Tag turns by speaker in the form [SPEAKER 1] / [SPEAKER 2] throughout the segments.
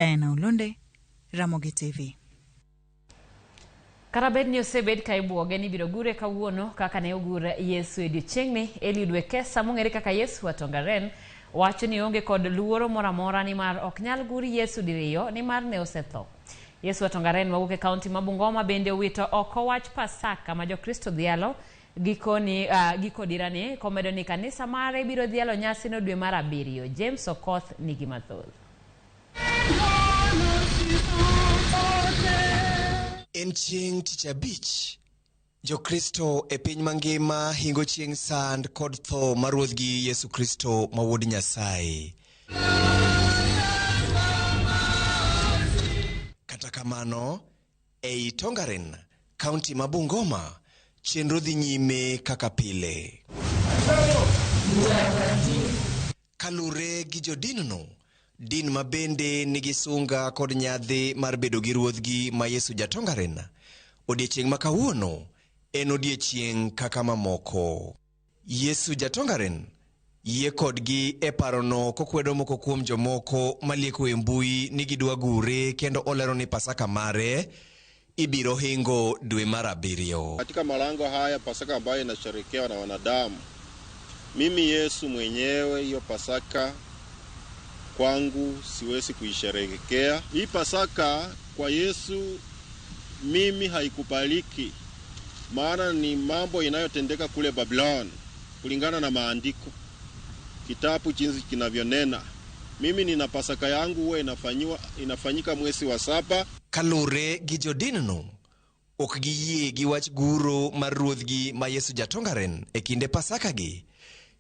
[SPEAKER 1] Diana Olonde, Ramogi TV.
[SPEAKER 2] Kata bed ni osebed ka ibwoge ni ibiro gure kawuono kaka ne ogur Yesu e odiechieng'ni, Eliud Wekesa mong'ere kaka Yesu wa Tongaren wacho ni oonge kod luoro moro amora nimar ok nyal gur Yesu diriyo nimar ne osetho. Yesu wa Tongaren mawuok e kaunti ma Bungoma bende owito oko wach Pasaka ma Jokristo dhialo gikoni, giko dirani komedo ni kanisa mare biro dhialo nyasino dwe mar abiriyo. James Okoth nigi mathoth.
[SPEAKER 3] En chieng' tich abich, Jokristo e piny mangima hingo chieng' sand kod tho mar Ruodhgi Yesu Kristo ma Wuod Nyasaye. Kata kamano, ei Tongaren, kaunti ma Bungoma, chenro dhi nyime kaka pile. Kalure gi jodinno, din ma bende nigi sunga kod nyadhi mar bedo gi ruodhgi ma Yesu Jatongaren, odiechieng' ma kawuono en odiechieng' kaka mamoko. Yesu Jatongaren yie kodgi e parono kokwedo moko kuom jomoko malieko e mbui ni gidwa gure kendo olero ni Pasaka mare ibiro hingo dwe mar abiriyo.
[SPEAKER 4] Katika malango haya Pasaka ambayo inasherekewa na wanadamu, mimi Yesu mwenyewe hiyo Pasaka kwangu siwezi kuisherehekea. Hii Pasaka kwa Yesu mimi haikubaliki, maana ni mambo inayotendeka kule Babylon kulingana na maandiko, kitabu jinsi kinavyonena. Mimi nina Pasaka yangu huwa inafanyika mwezi wa 7.
[SPEAKER 3] Kalure gi jodinno, ok giyie gi wach guro mar ruodhgi ma Yesu Jatongaren e kinde Pasaka gi,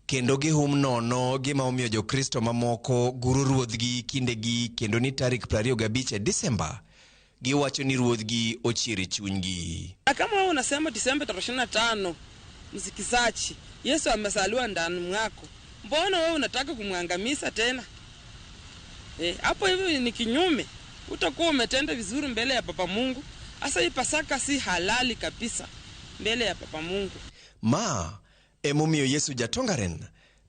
[SPEAKER 3] kendo gihum nono gima omiyo Jokristo mamoko guro ruodhgi kindegi kendo ni tarik 25 e Disemba, giwacho ni ruodhgi ochier e chunygi.
[SPEAKER 5] Na kama wewe unasema Disemba tarehe 25, msikizaji, Yesu amezaliwa ndani mwako, mbona wewe unataka kumwangamiza tena? Hapo hivi ni kinyume. Utakuwa umetenda vizuri mbele ya Baba Mungu. Asa hii Pasaka si halali kabisa mbele ya Baba Mungu.
[SPEAKER 3] Ma emomiyo Yesu Jatongaren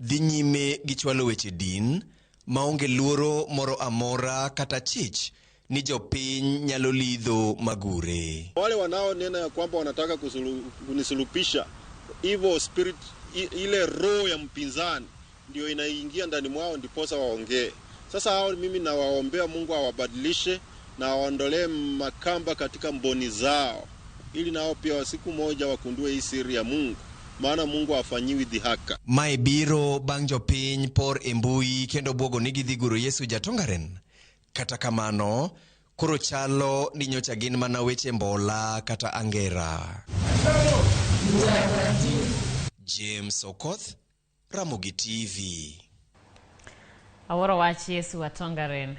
[SPEAKER 3] dhi nyime gi chwalo weche din maonge luoro moro amora kata chich ni jopiny nyalo lidho magure.
[SPEAKER 4] Wale wanaonena ya kwamba wanataka kunisulupisha, evil spirit, ile roho ya mpinzani ndio inaingia ndani mwao ndiposa waongee. Sasa hao mimi nawaombea Mungu awabadilishe na awaondolee makamba katika mboni zao, ili nao pia siku moja wakundue hii siri ya Mungu, maana Mungu hafanyiwi dhihaka.
[SPEAKER 3] Mae biro bang' jopiny por e mbui kendo bwogo ni gidhi guro Yesu Jatongaren. Kata kamano, koro chalo ni nyocha gin mana weche mbola kata angera. James Okoth, Ramogi TV.
[SPEAKER 2] Awuoro wach Yesu wa Tongaren.